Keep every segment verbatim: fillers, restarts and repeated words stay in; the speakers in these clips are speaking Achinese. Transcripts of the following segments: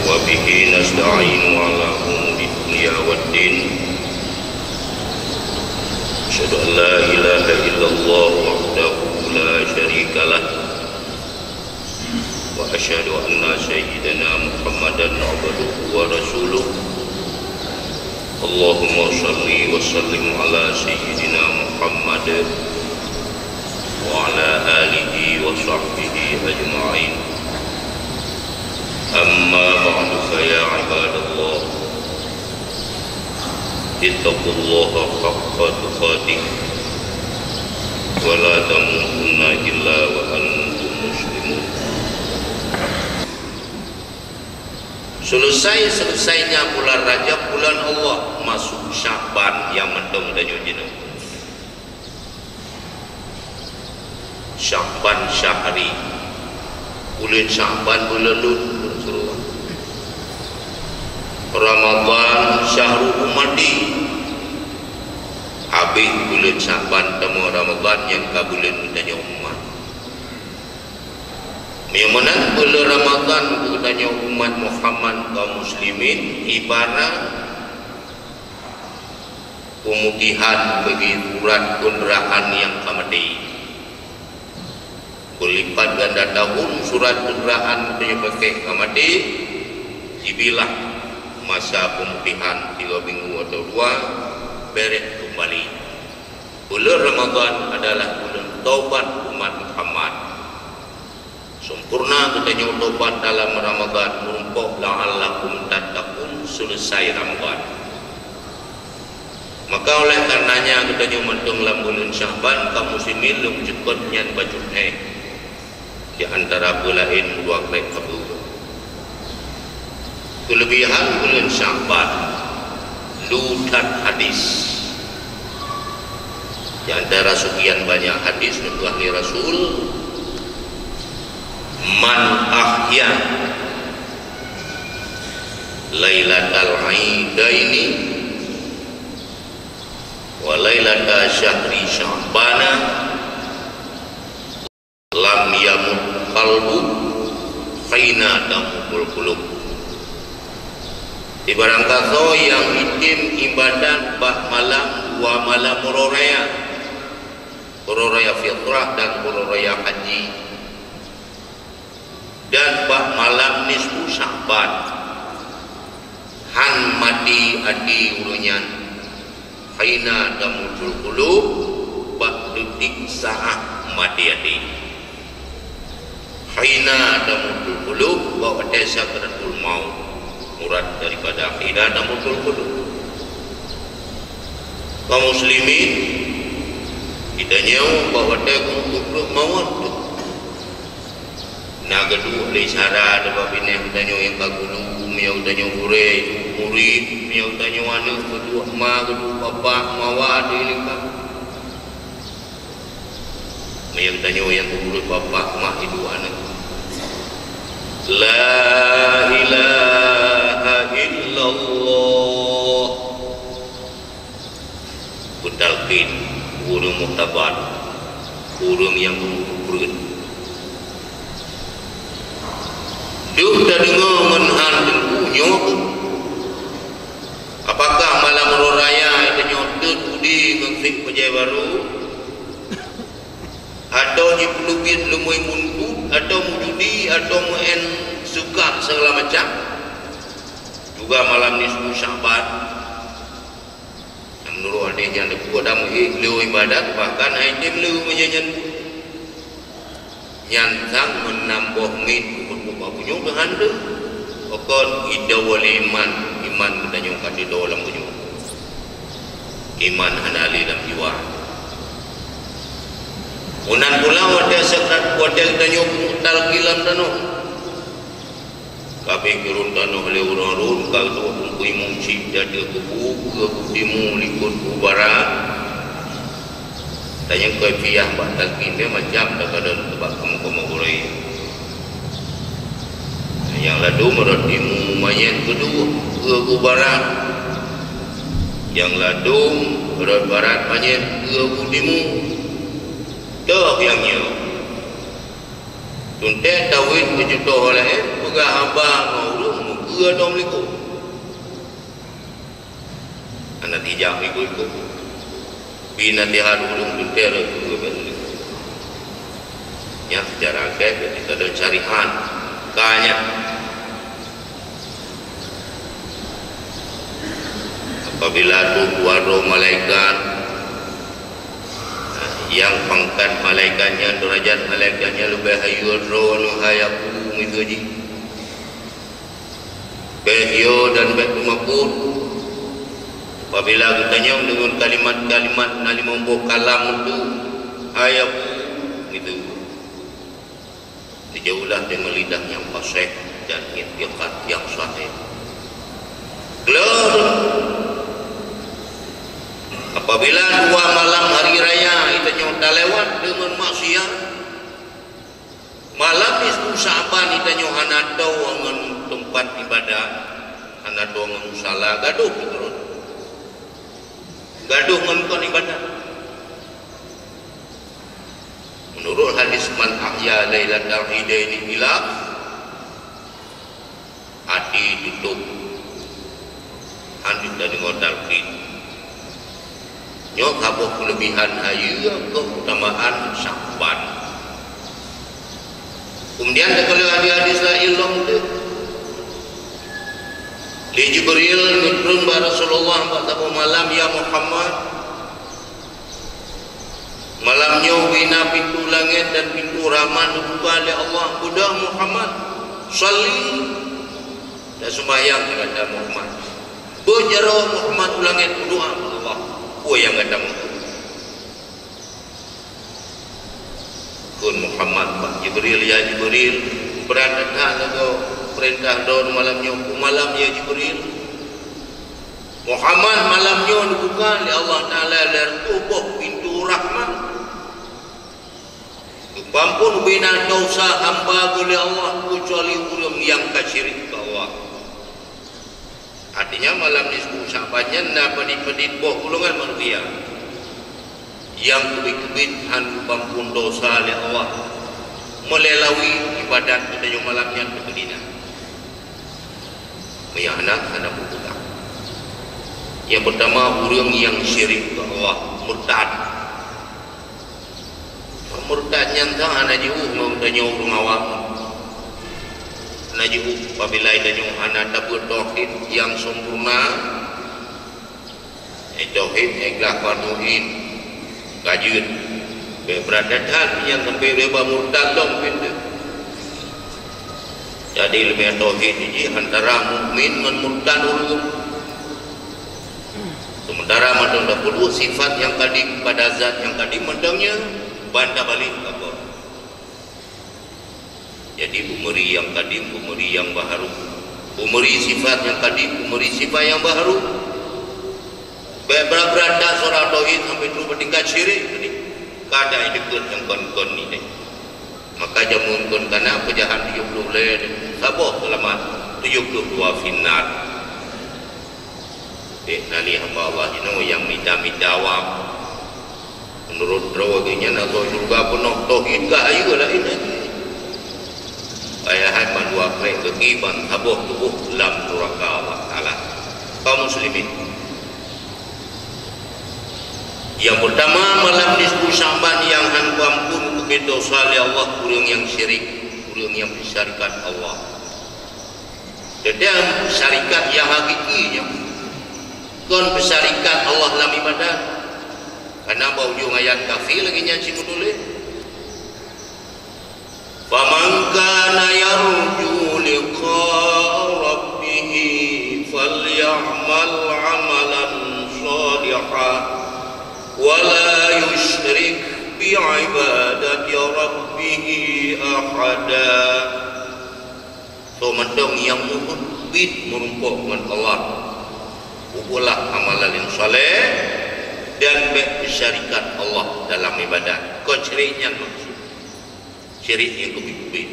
وبه نستعين على أمور الدنيا والدين. أشهد أن لا إله إلا الله وحده لا شريك له، وأشهد أن سيدنا محمدا عبده ورسوله. اللهم صل وسلم على سيدنا محمد وعلى آله وصحبه أجمعين. أما بعد، فيا عباد الله، اتقوا الله حق تقاته ولا تموتن إلا وأنتم مسلمون. Selesai-selesainya bulan Rajab, bulan Allah, masuk Sya'ban nyang mantong tanyoe jinoe. Sya'ban syahri. Buleuen Sya'ban buleuen lôn, lôn suruh. Ramadhan syahru ummati. Habéh buleuen Sya'ban teuma Ramadhan nyang ka buleuen geutanyoe umat. Meunyoe meunan buleuen Ramadhan geutanyoe umat Muhammad kaum muslimin ibarat peumutihan bagi surat keundaraan nyang ka maté. Beulipat ganda tahun surat keundaraan nyang ka maté, jibilah masa peumutihan tiga minggu atau dua, bereh keumbali. Buleuen Ramadhan adalah buleuen taubat umat Muhammad. Sempurna geutanyoe tobat dalam Ramadhan, meurumpok la'allakum tattaqun, selesai Ramadhan. Maka oleh karenanya geutanyoe mantong lam buleuen Sya'ban, kaum muslimin, lôn ceukot nyan bacut hék di antara peue laén dua krek kabu. Keulebihan buleuen Sya'ban, lu that hadis. Di antara sekian banyak hadis neupeugah lé Rasul, "Man ahya lailatal idaini wa lailata syahri sya'bana lam yamut qalbu hina tamutul qulub." Di barangkasoe nyang item ibadat bak malam dua malam uroe raya, uroe raya fitrah dan uroe raya haji, dan bak malam nisfu Sya'ban, han maté até ureuëng nyan. Hina tamutul qulub, bak detik saát maté até. Hina tamutul qulub, bak watée sakratul maut. Murad daripada hina tamutul qulub. Kaum muslimin, geutanyoe bak watée keuneuk mawöt. Na geuduek lé syara bak binéh geutanyoe nyang ka gulu, meunyoe geutanyoe gurée, murit, meunyoe geutanyoe aneuëk, geuduek ma, geuduek bapak, mawa di lingka. Meunyoe geutanyoe nyang gurée bapak, mak, iduek aneuëk. La ilaha illallah. Beutalkin, ureuëng muktabar, ureuëng nyang meureuet. Deuh tadeungoe ngon han teungku nyoe, apakah malam uroe raya tanyoe teut udi ngon sép bajée barô, atau jipeuleubiet leumui munkud, atau meujudi, atau meu'en sukak segala macam? Juga malam nisfu Sya'ban. Meunurot hadis nyan, teupeue dan meuék lé ibadat, bahkan hai tem lé meunyan nyan. Nyan sang meunambah mit keu buet bunyueng keu han lé. Pakon? Idawal iman, iman geutanyoe ka teudoe lam bunyueng. Iman hana lé lam jiwa. Meunan pula watée sakrat, watée geutanyoe peumutal kilam tanoh. Kabeh keurun tanoh lé ureuëng rhot, ka geuduek teungku imum chik di ateueh kubu, peue kubu timu likot kubu barat. Tanyong kaifiah bak talkin dia macam, takadang teuba kamoe-kamoe gurée. Nyang ladôm rot timu manyét geuduek peue kubu barat. Nyang ladôm rot barat manyét peue kubu timu. Toh nyang nyoe. Teuntée tawét keu jutoe laén peugah haba ngon ureuëng muke Dua dong likot. Anak tijak likot-likot. Pi na tiha ureueng teuntèe rot dua belas likot. Nyan secara akhé jadi tanda syariat. Ka nyan. Apabila tu keluar roh malaikat, yang pangkat malaikat nyan, derajat malaikat nyan leubeh hayeu droe nyoe, hai aku, miseue jih. Bèk yo dan bèk teumapot. Apabila geutanyong deungon kalimat-kalimat na limong boh kalam tu, hai aku, gitu. Dijauhlah deungon lidah nyang faséh dan i'tiqad nyang sahih. Kleur. Apabila dua malam hari raya geutanyoe talewat deungon maksiat, malam nisfu Sya'ban geutanyoe hana toe ngon teumpat ibadat, hana toe ngon musala, gadôh keudroe. Gadôh ngon kon ibadat. Meunurot hadis, "Man ahya lailatal idaini khilaf," até tutôp, hana tadeungoe talqin. Nyoe saboh keuleubihan hayeue keutamaan Sya'ban. Keumudian takalon hadis-hadis laén lom teuh. Lé Jibril geutreun bak Rasulullah bak saboh malam, "Ya Muhammad, malam nyoe ubé na pintoe langét dan pintoe rahmat neubuka lé Allah. Beudôh Muhammad, shalli, taseumayang keu gata Muhammad. Beuet jaroe Muhammad u langét, meudoá bak Allah. Peue nyang gata meudoá?" Kheun Muhammad bak Jibril, "Ya Jibril, brat that lagèe peurintah droe malam nyoe." "Peue malam, ya Jibril?" "Muhammad, malam nyoe neubuka lé Allah Taala lhèe reutôh boh pintoe rahmat. Geupeuampôn ubé na desya hamba Geuh lé Allah, keucuali ureueng nyang ka syirik keu Allah." Artinya, malam nisfu Sya'ban nyan na padit-padit boh golongan manusia nyang keubiet-keubiet han geupeuampôn desya lé Allah meulalu ibadat geutanyoe malam nyan teukeudina. Meunyo hana, hana peue-peue. Nyang peurtama, ureueng nyang syirik keu Allah, murtad. Murtad nyan tan hana jiôh ngon tanyoe ureueng awam. Hana jiôh apabila tanyoe hana tabeuet tauhid nyang sempurna. Eh, tauhid ikhlas, fardu ain, ka jeuet. Bèk brat that nyang sampoe lé bak murtad lom pintoe. Jadi, leubeh tauhid jih antara mukmin ngon murtad ureueng. Sementara mantong tapeuduek sifat nyang kadim pada zat nyang kadim, mantong nyan ban tabalek ka Allah. Jadi, beumeuri nyang kadim, beumeuri nyang baharu. Beumeuri sifat nyang kadim, beumeuri sifat nyang baharu. Bèk brat-brat that seurah tauhid sampoe trôk bak tingkat syirik tadi. Ka that dikeue nyang kon-kon nyan. Maka jameun kon ka na peujahan tujoh ploh lhèe, saboh seulamat tujoh ploh dua finnar. Bèk na lé hamba Allah jinoe nyang mita-mita awam. Meunurot droe geuh nyan, atau syeuruga peunoh tauhid ka hayeue laén lagèe. Padahai mandua krek geuh ban saboh tuboh lam nuraka Allah Taala. Kaum muslimin, nyang peurtama, malam nisfu Sya'ban nyang han geuampôn keu desya lé Allah ureueng nyang syirik, ureueng nyang peusyarikat Allah. Teuntang syarikat nyang hakiki nyoe kon peusyarikat Allah lam ibadat. Kana bak ujong ayat kafé lagèe nyan cit meutuléh, "Faman kana yarju liqa rabbih falya'mal 'amalan shalihan wa la yusyrik bi'ibadati rabbih ahada." Soe mantong nyang muphom biet meurumpok ngon Allah, peubuetlah amalan nyang saleh dan bèk peusyarikat Allah dalam ibadat. Kon syirik nyan maksud. Syirik nyang keubiet-keubiet.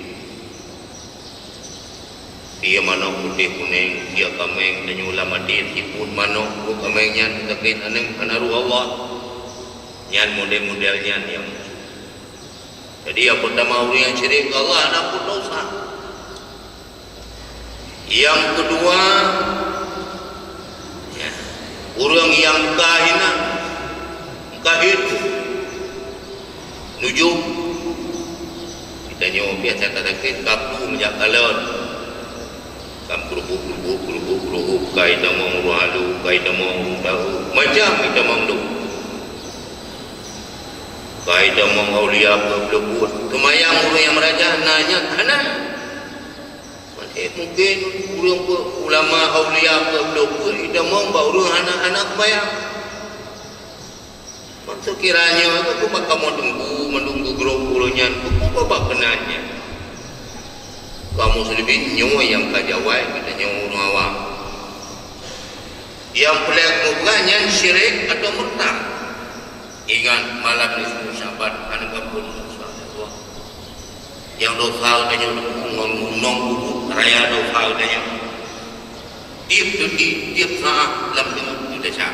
Tiep manok putéh kunéng, tiep kaméng, tanyoe lam até, siput manok, buet kaméng nyan sakét aneuk hana roh Allah. Nyan model-model nyan nyang maksud. Jadi, nyang peurtama ureueng nyang syirik keu Allah hana peudosa. Nyang keudua, ya, ureuëng nyang ka hina, ka hina, nujum. Geutanyoe biasa tasakét, ka plueng jak kalon. Ka meukeurubuk-keurubuk, keurubuk-keurubuk, ka itamong ureuëng alu, ka itamong ureuëng dahu, macam itamong dum. Ka itamong aulia peuet ploh buet. Seumayang ureuëng nyang meurajah na nyan hana. Maté mungken ureuëng peuet ulama aulia peuet ploh buet itamong bak ureuëng hana, hana seumayang. Maksud kiranya tu, tu bak kamoe teungku, mandum geugrob ureuëng nyan, tu peue bak keunan nyan. Kamoe muslimin nyoe nyang ka jawai, geutanyoe ureuëng awam. Nyang peureulée kamoe peugah nyan syirik atau murtad. Ingat, malam nisfu Sya'ban, hana gampông dosa Allah. Nyang dosa geutanyoe ngon gunong kubu raya dosa geutanyoe. Tiep detik, tiep saat lam teungoh desya.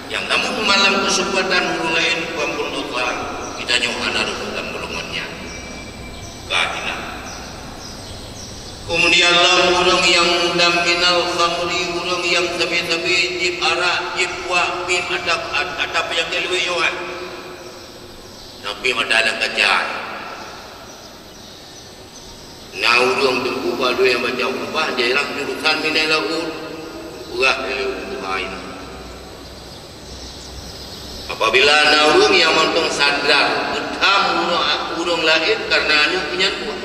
Nyang namun malam keuseumpatan ureuëng laén gampông dosa, geutanyoe hana reutoh lam golongan nyan. Ka hina. Keumudian lom ureuëng nyang mudminal khamri, ureuëng nyang sabe-sabe jieb arak, jieb wak, pih ata, ata peunyakét luweh nyoe. Sampai mata lam kaca. Na ureuëng teungku padub nyang baca khutbah, jarang jurusan minai laôt, peugah lé ureuëng tuha nyan. Apabila na ureuëng nyang mantong sadar geutham ureuëng, ureuëng laén kareuna aneuk nyan buet,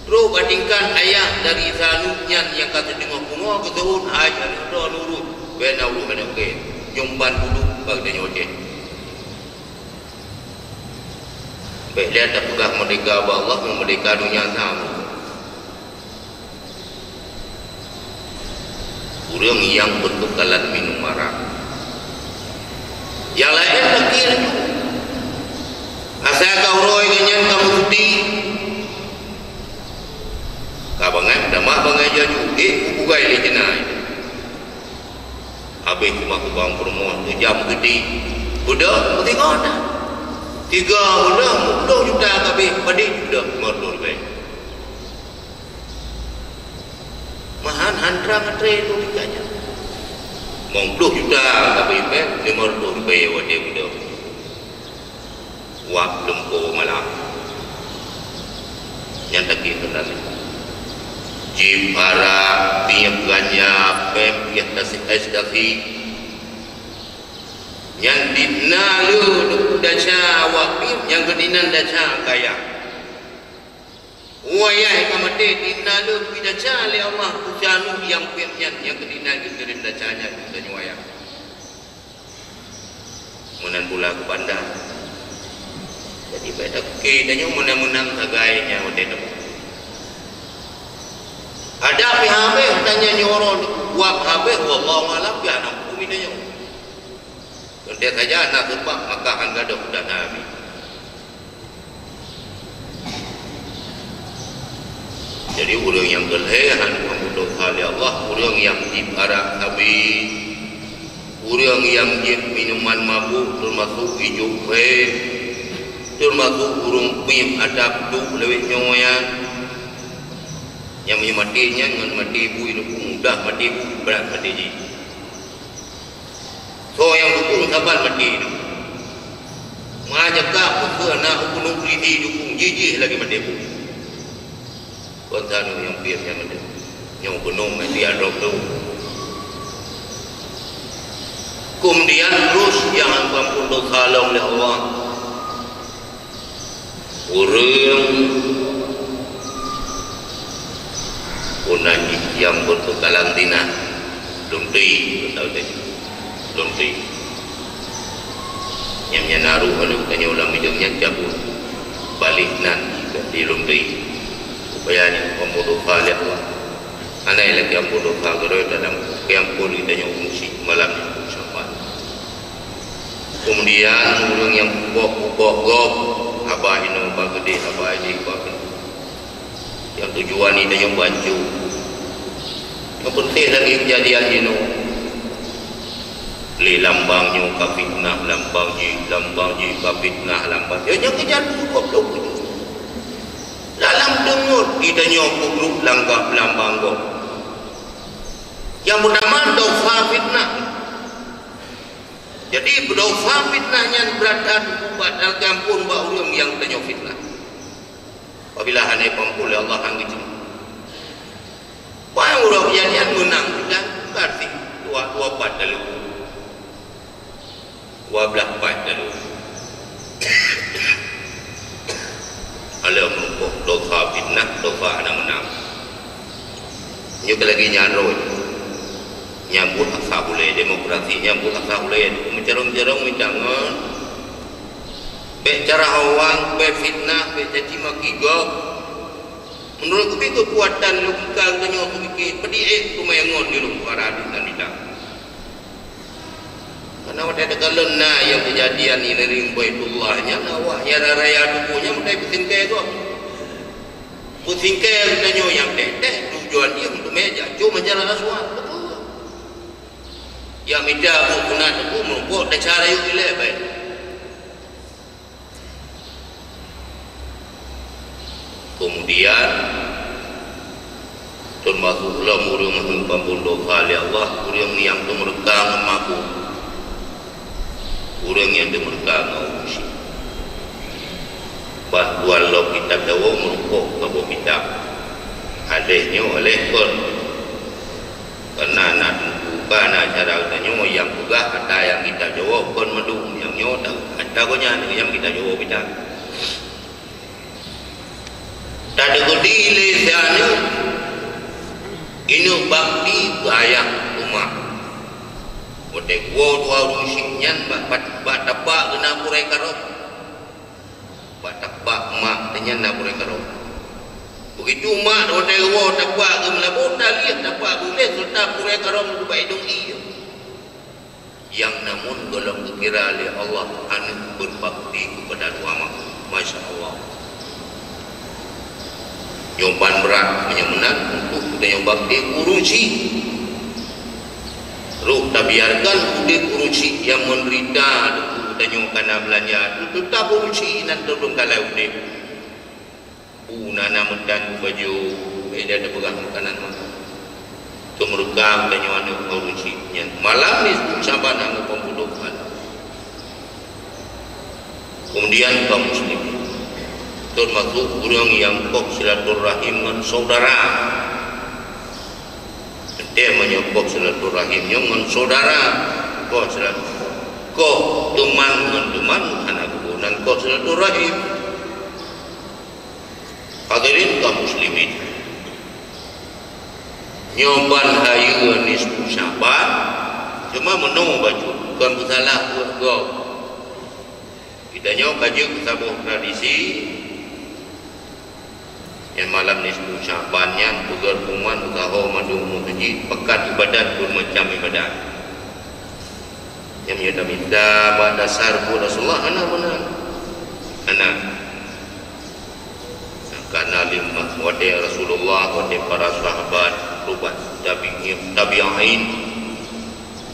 trok bandingkan ayah dari si aneuk nyan nyang ka teudeungoe pungo geuseuôt, hai aneuk droe nurut, bèk na ureuëng aneuk kèe, nyoe ban budok bak geutanyoe cit. Bèk lé tapeugah meurdeka bak Allah, meurdeka donya sama. Ureuëng nyang beutôkalan minum arak. Nyang laén lagèe nyoe. Asai ka uroe geuh nyan ka meucuti. Ka bangai meutamah bangai jaju, éh, kubugai lé jeunai. Habéh teuma kubang peurumoh, neujam geuti. Beudôh, meusigoe na. Tiga buleuen, ploh juta ka habéh, padit beudôh, lima reutôh ribèe. Mahan han trang atré tu tingkat nyan. Mong ploh juta ka habéh, lima reutôh ribèe watèe beudôh. Wak lumpo malam. Nyan daging keunan. Jieb arak, tiep ganja, pèm, piah tasik, ais tasik. Nyan di na lé desya awak pih, nyang keudinan desya kaya. Wayah ka maté, di na lé desya lé Allah, pucanu nyang pih nyan, nyang keudinan geukirém desya nyan, geukirém wayah. Meunan pula keu banda. Jadi, bèk takheun tanyoe meunan-meunan sagai nyan watèe teupeu. Adak pih habéh, tanyoe nyoe uroe wab habéh, wallahu a'lam, pih hana peue tanyoe. Teuntèe saja na seubab, maka han gadôh dan na habéh. Jadi, ureuëng nyang keuhé hana meudosa lé Allah, ureuëng nyang jieb arak sabe, ureuëng nyang jieb minuman mabôk, teumasôk ijôk pèng, teumasôk ureuëng pih ata peuduek lawét nyoe nyan. Nyang meunyoe maté nyan ngon maté bu, mudah maté bu, brat maté jih. Soe nyang dukung saban maté nyoe. Meunyo ka peue na huköm polisi dukung, jih-jih lagèe maté bu. Kon tanyoe nyang pih nyang maté. Nyoe gunong maté adong tu. Keumudian terus nyang ampôn dosa lom lé Allah. Ureuëng puna jih nyang beutôkalan zina, lôn tui, lôn tui, lôn tui. Nyang nyan harôh lôn tanyoe lam idong nyan cabut, balék nan di lôn tui. Supaya nyan peumodoh lé Allah. Hana lagèe ampôn dosa keudroe dalam kiampôn geutanyoe musyik malam nyoe, insya Allah. Keumudian, ureuëng nyang peuboh-peuboh gob, haba inoe ba keudéh, haba idéh ba keudéh. Nyang tujuan geutanyoe bacut. Nyang peunteng lagèe keujadian jinoe. Lé lambang nyoe ka fitnah lambang jih, lambang jih ka fitnah lambang. Ya, nyang keujadian dua puluh tujuh. Dalam deungon geutanyoe peugrob langkah peulambang gob. Nyang peutama, dosa fitnah. Jadi, dosa fitnah nyan brat that ubat dan ampôn bak ureuëng nyang tanyoe fitnah. Apabila hana jiampôn lé Allah, han geucit. Bang uroe kejadian meunang kita berarti dua, dua pat lalu. Dua belas pat lalu. Aleuh meureumpok dosa fitnah, dosa hana meunang. Nyoe lagée nyan rot. Nyang buet asai ulée, demokrasi nyang buet asai ulée. Meucarông-carông mita ngon. Bék cara awang, bék fitnah, bék caci maki gob. Meunurot keubi keukuatan lôn kang tanyoe seumike peudiek teuma ngon di lôn para di nan mita. Karena watée takalon na nyang keujadian di Baitullah nyan, awak nyang raya tuboh nyan meutai peusingkée gob. Peusingkée geutanyoe nyang teh-teh tujuan jih untuk meujaco majalah Aswad. Betul. Nyang mita buet sunat teungku meureumpok desya rayeuk ilée baét. Keumudian, teumasok lom ureuëng nyang geupeuampôn dosa lé Allah, ureuëng nyang teumeureuka ngon mabök, ureuëng nyang teumeureuka ngon ureuëng syik. Bah dua lom kitab jawoe meureumpok saboh kitab. Aléh nyoe aléh kon. Karena na teungku, ka na cara geutanyoe nyang peugah ata nyang kitab jawoe kon mandum, nyang nyoe ta-, ata gobnyan nyang kitab jawoe kitab. Tadeungoe di lé si aneuëk, inong bakti bak ayah teuma. Watée woe dua ureuëng syik nyan bak, bak, bak tapak geuna purée karong. Bak tapak mak teuh nyan na purée karong. Beugitu mak watée woe tapak geumeulaboh, taliek tapak beuleh serta purée karong bak idong ie. Nyang namun gohlom geukira lé Allah aneuëk beubakti keupada dua mak. Masya Allah. Nyoe ban brat meunyoe meunan untuk geutanyoe bakti ureuëng syik. Rôh tabiarkan udeb ureuëng syik nyang meudeurita, teungku, tanyoe kana beulanja, teutap ureuëng syik nan teuh lôn kalai udeb. Peue na, na meudan baju, bék dia teupeugah makanan mah. Teumeureuka tanyoe aneuëk ureuëng syik nyan. Malam nisfu Syaban aneuëk peubudoh malam. Keumudian kaum muslimin, teumasok ureuëng nyang koh silaturahim ngon saudara. Teuntée meunyoe koh silaturahim nyoe ngon saudara, koh silat-, koh teuman ngon teuman hana geuboh nan koh silaturahim. Hadirin kaum muslimin, nyoe ban hayeue nisfu Syaban, cuma meunoe bacut, kon peusalah buet gob. Geutanyoe ka jeuet keu saboh tradisi, nyang malam nisfu Syaban nyan peugét pengumuman usaha mandum meuseujid pakat ibadat, beumacam ibadat. Nyang meunyoe tamita bak dasar buet Rasulullah, hana meunan. Hana. Karena lim-, watée Rasulullah, watée para sahabat, rubat tabi-, tabi'in,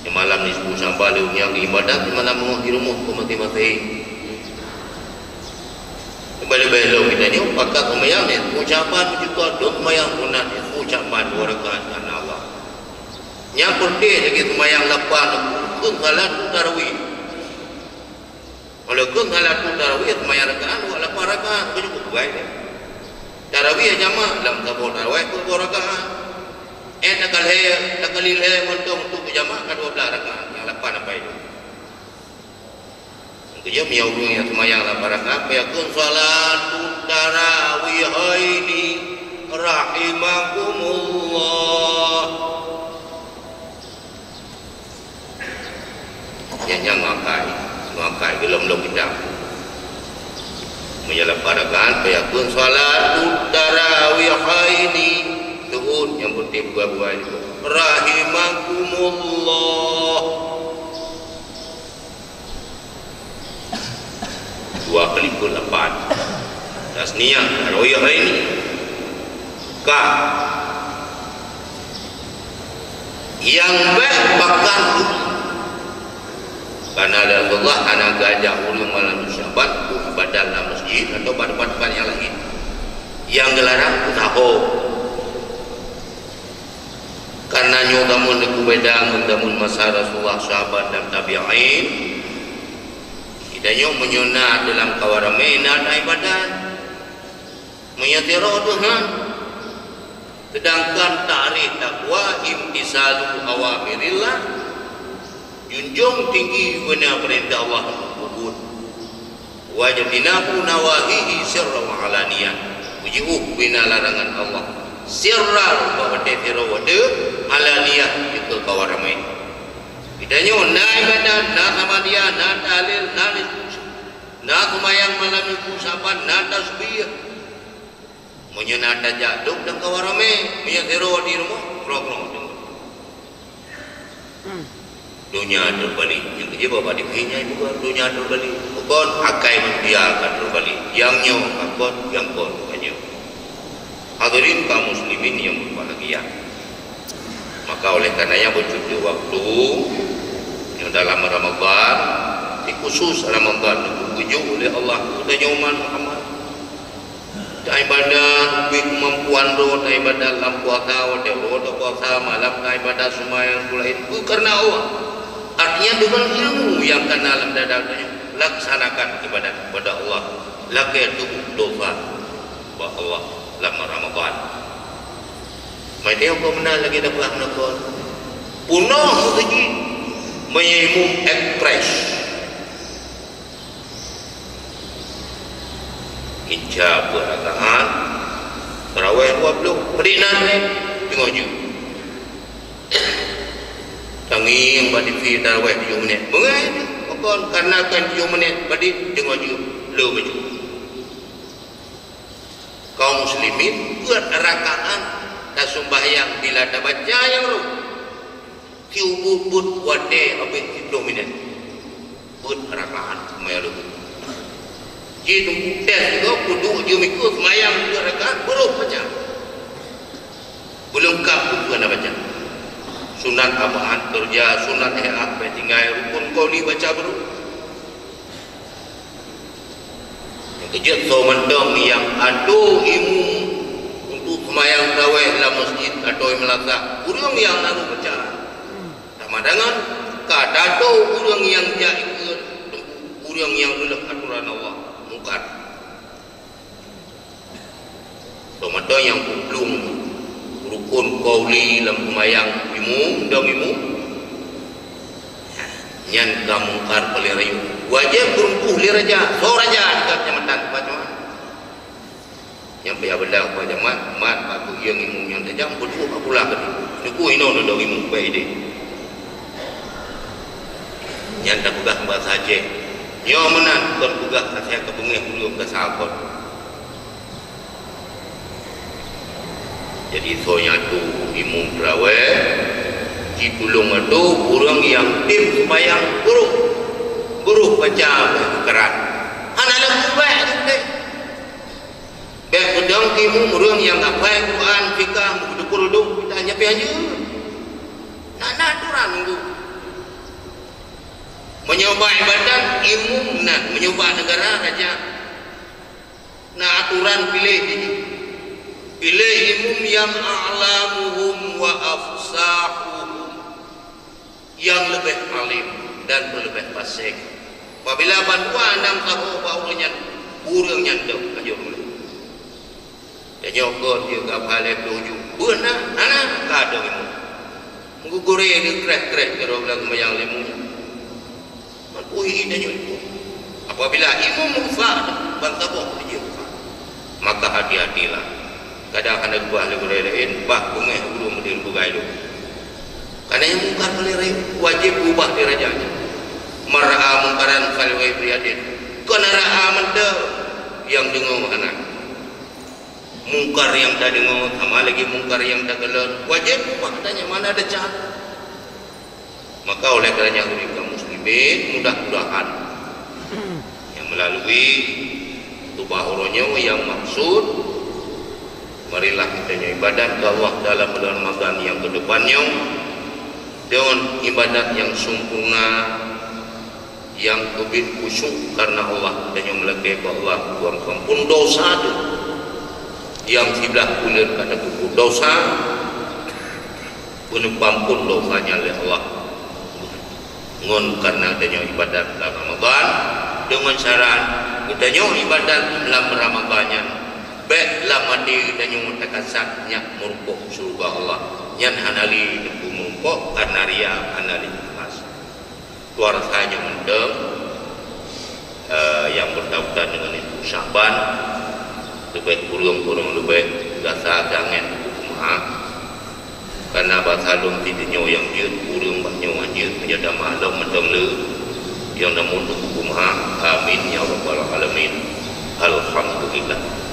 di malam nisfu Syaban lé ureuëng nyang ibadat, di malam meungoh di rumoh keu maté-maté. Leubeh-leubeh lom geutanyoe pakat seumayang nisfu Syaban, beujeuet dum seumayang sunat nisfu Syaban dua rakaat karena Allah. Nyang peureuteh lagée seumayang lapan, kheun salat tarawih. Walaupun salat tarawih seumayang rakaat, dua lapan rakaat, ka cukup buai deh. Tarawih jamak lam saboh tarawih peuet boh rakaat. Eh, takalhée, takalilhée mantong untuk jamak ka dua belas rakaat, nyang lapan sampai tu. Keujeuem ya ureuëng nyang seumayang lapan rakaat, payah kheun salatut tarawihaini rahimakumullah. Nyan, nyan ngakai, ngakai geulom-lom idang. Meunyoe lapan rakaat, payah kheun salatut tarawihaini. Tuun nyang peunteng buai-buai nyoe. Rahimakumullah. Dua kali peuet lapan. Tasniah, tarawihaini. Ka. Nyang bék pakat. Karena Rasulullah hana geuajak ureuëng malam Syaban untuk ibadat lam masjid atau bak teumpat-teumpat nyang laén. Nyang geularang peusaho. Karena nyoe gameun neubeda ngon gameun masa Rasulullah, sahabat dan tabi'in. Geutanyoe meunyoe na dalam kawan ramé na ibadat. Meunyoe sidroe teuh han. Sedangkan takrif takwa imtisalu awamirillah, junjung tinggi beuna peurintah Allah peubuet. Wajtinabu nawahihi sirran wa alaniyah. Jiôh beuna larangan Allah. Sirran bak watée sidroe watée, alaniyah jikeu kawan ramé. Geutanyoe na ibadat, na samadiyah, na tahlil, na nisfu, na seumayang malam minggu saban, na tasbih. Meunyoe na tajak dok dan kawan ramé, meunyoe sidroe di rumoh, keudroe-keudroe. Donya teubalik. Nyang keujeuet bak dipih nyan bukan donya teubalik. Bukan akai manusia ka teubalik. Nyang nyoe ka kon, nyang kon bukan nyoe. Hadirin kaum muslimin yang berbahagia. Maka oleh karenanya, beucuti waktu nyoe dalam Ramadan, di khusus Ramadan, geubujuk oleh Allah keu tanyoe umat Muhammad. Taibadat ubit keumampuan droe, taibadat lam puasa, watée uroe tapuasa, malam taibadat, seumayang, peue laén, peue kareuna Allah. Artinya, deungon ilmu nyang kana lam dada tanyoe, laksanakan ibadat kepada Allah, lakée tuboh dosa bak Allah lam Ramadan. Meunyoe kau meunan lagée dapat neukon, peunoh meuseujid, meunyoe imum ekspres. Inca peuet rakaat, tarawéh dua ploh, padit nan lé, teungoh jeuet. Tangieng bak tivi tarawéh tujoh minét. Beungéh, pakon, karena kan tujoh minét, padit teungoh jeuet, le baju. Kaum muslimin, peuet rakaat tasumbahyang bila tabaca nyang rhot. Siubeut-beut watée habéh siplôh minét. Peuet rakaat seumayang leuhô. Ji teungku tes juga peuduek jeuem ikôt seumayang peuet rakaat, beurôh baca. Beulengkap buku hana baca. Sunat ab'ad keureuja, sunat ihya bèk tinggai, rukun qauli baca beurôh. Nyang keujeuet soe mantong nyang atô imum untuk seumayang tarawéh lam meuseujid atau meulasak, ureueng nyang naru baca. Sama dengan ka tatô ureueng nyang jak ikôt teungku, ureueng nyang reuloh atoran Allah, mungkar. Soe mantong nyang peuplueng rukun qauli lam seumayang imum, dong imum, nyan ka mungkar paléng rayeuk. Wajéb geureumpôh lé raja, soe raja di keucamatan, keucamatan. Nyang payah beudak bak jamat, mat bak keuieng imum nyang tajam, beudôh bak pula keudéh. Teungku inoe neudong imum bak idéh. Nyan tapeugah basa Aceh. Nyoe meunan kon peugah asai ka beungéh ureueng ka sakot. Jadi, soe nyang atô imum tarawéh, jitulông atô ureueng nyang tem seumayang beurôh, beurôh baca beukeran. Hana lagèe bèk. Bèk peudong keu imum ureueng nyang hafai Quran, fikah, meukeudukul dum, kita nyan pih hanjeuet. Na, na atoran nunggu. Meunyoe bak ibadat, imum na, meunyoe bak neugara, raja. Na atoran piléh jih. Piléh imum nyang a'lamuhum wa afsahuhum. Nyang leubeh alim dan leubeh faséh. Apabila bandua nyang saboh bak ureueng nyan, ureueng nyan deuh ka jeuet. Tanyoe kon jeuet ka peuhalai ploh ju. Beuna, hana ka dong imum. Meugeugurée di kreh-kreh keudroe lam seumayang lé imum. Man uhi tanyoe imum. Apabila imum rusak, ban saboh jih rusak. Maka hati-hatilah. Kadang hana geupeugah lé gurée laén, bah beungéh ureueng meudeh peugah lom. Karena nyang mungkar paléng rayeuk, wajéb ubah di raja nyan. Man ra'a mungkaran falyughayyirhu biyadih. Kon ra'a mantong nyang deungoe hana. Mungkar nyang tadeungoe sama lagèe mungkar nyang takalon, wajéb ubah, tanya mana ada cara. Maka oleh karenanya, hadirin kaum muslimin, mudah-mudahan nyang melalui khutbah uroe nyoe nyang maksud, marilah kita nyoe ibadat keu Allah dalam bulan Ramadan nyang keudepan nyoe deungon ibadat nyang sempurna, nyang keubiet khusyuk karena Allah, dan nyang meulakée bak Allah, Tuhan peuampun dosa teuh. Nyang siblah buleuen ka tapeubuet desya, beuneupampon desya nyan lé Allah. Ngon kareuna tanyoe ibadat lam Ramadhan, deungon syarat geutanyoe ibadat lam Ramadhan nyan, bék lam até geutanyoe takasat nyak meurumpok syeuruga Allah. Nyan hana lé teungku meurumpok kareuna riya, hana lé ikhlas. Tuan rasa nyoe mantong, eh, nyang beutautan deungon itu Syakban, leubeh kureueng-kureueng leubeh gasa tangen teungku meu'ah. Kareuna basa lôn di tanyoe nyang jeuet, ureueng bak nyoe nyang jeuet, meunyoe tamah lom mantong le, nyang namun teungku meu'ah. Amin ya rabbal alamin. Alhamdulillah.